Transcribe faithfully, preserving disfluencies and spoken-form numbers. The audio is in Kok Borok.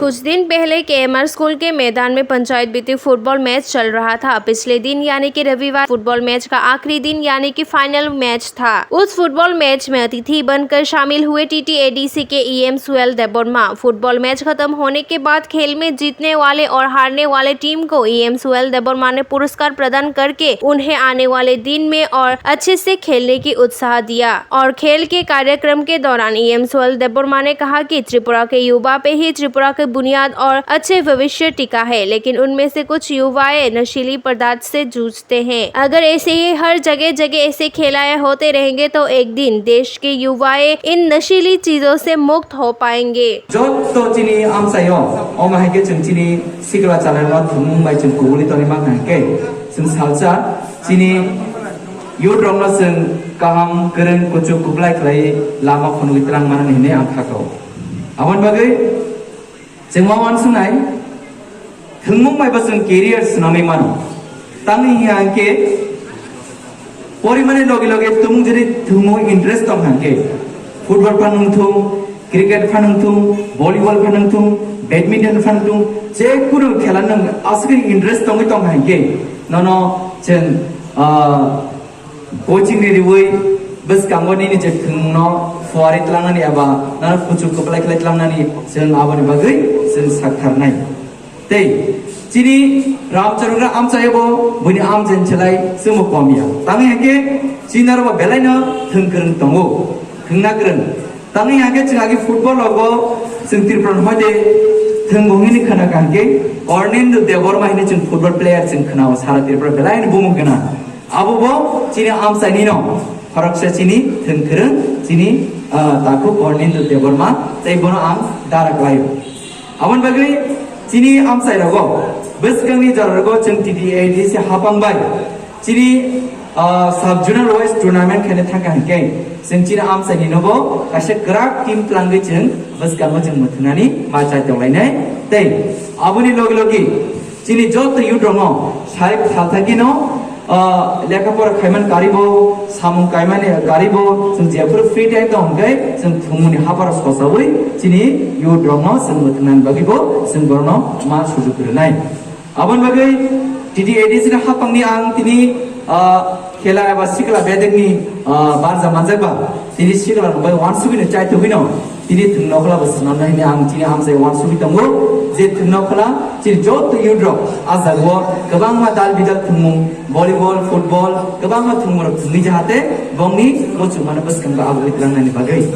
कुछ दिन पहले केएमआर स्कूल के मैदान में पंचायत बीती फुटबॉल मैच चल रहा था। पिछले दिन यानी कि रविवार फुटबॉल मैच का आखिरी दिन यानी कि फाइनल मैच था। उस फुटबॉल मैच में अतिथि बनकर शामिल हुए टीटीएडीसी के ईएम सुएल देबवर्मा। फुटबॉल मैच खत्म होने के बाद खेल में जीतने वाले और हारने वाले टीम को ईएम सुएल देबवर्मा ने पुरस्कार प्रदान करके उन्हें आने वाले दिन में और अच्छे से खेलने की उत्साह दिया। और खेल के कार्यक्रम के दौरान ईएम सुएल देबवर्मा ने कहा कि त्रिपुरा के युवा पे ही त्रिपुरा के बुनियाद और अच्छे भविष्य टिका है, लेकिन उनमें से कुछ युवाएं नशीली पदार्थ से जूझते हैं। अगर ऐसे ही हर जगह जगह ऐसे खेलाए होते रहेंगे तो एक दिन देश के युवाएं इन नशीली चीजों से मुक्त हो पाएंगे। Joto chini amchaio, omo hai khe chwng chini sikla chalaima thwngmung bai chwng kubuli tongwi mankha hwnkhe, chwng salsa chini youth rokno chwng kaham, kwrwng, kuchuk, kwplai khlai lama phunugwi twlang manani hinwi ang kha kho. Aboni bagwi chwng ma uansuknai, thwngmung bai bo chwng career swnamwi mano. Tamni hwnkhe porimani loge loge tumung jodi thwngmung interest tong hwnkhe, football phan wngthung, cricket phan wngthung, volleyball phan wngthung, badminton phan wngthung, je kunu khela nwng aswkhe interest tongwi tong hwnkhe, nono chwng, ah, coaching ni riwi bwskango nini je thwngmungno phuarwi tlangnani eba nono kuchuk kwplai khlai tlangnani chwng aboni bagwi chwng saktharnai. Tei chini Ramcharan amchai bo buini amchaini selai chwngbo kom ya. Tangwi hwnkhe chini aro bo belaino thwng kwrwng tongo, thwngna kwrwng. Tangwi hwnkhe chwng agi football rogo chwng Tripura ni hoide thwng bo hwnwi khna kha hwnkhe Kornendra Debbarma hwnwi chwng football player chwng khna-o sara Tripura belaino bumung gwnang. Abo bo chini amchaini no khoroksa chini thwng kwrwng chini, ah, takhu Kornendra Debbarma tei bono ang dara khlaio. Aboni bagwi chini amchai rogo bwskangni jora rogo chwng T T A D C hapang bai chini, ah, sub zonal wise tournament khaina thangkha hwnkhe chwng chini amchaini nobo kaisa kwrak team twlangwi chwng bwskango chwng mwthwngnani ma chai tonglainai tei aboni logi logi chini joto youth rokno sarik salthakino, ah, lekha pora khaiman karibo, samung kaimani karibo, chwng jephuru free time tong hwnkhe chwng thwngmungni haparo sosawi chini youth rokno chwng mwthwngnani bagwibo chwng borokno ma sujuk rwnai. Aboni bagwi T T A D C ni hapangni ang tini, ah, khela eba sikla bedekni, ah, barja manjakba tini sikla rok bai uansugwino chaithogwino tini thwngnokhla bo swnamnai hwnwi ang chini amchai uansugwi tongo je thwngnokhla chini joto youth rok ah jagao kwbangma dal bidal thwngmung volleyball, football kwbangma thwngmung rok thwngwi jahate bongni muchungmano bwskango aboni twlangnani bagwi.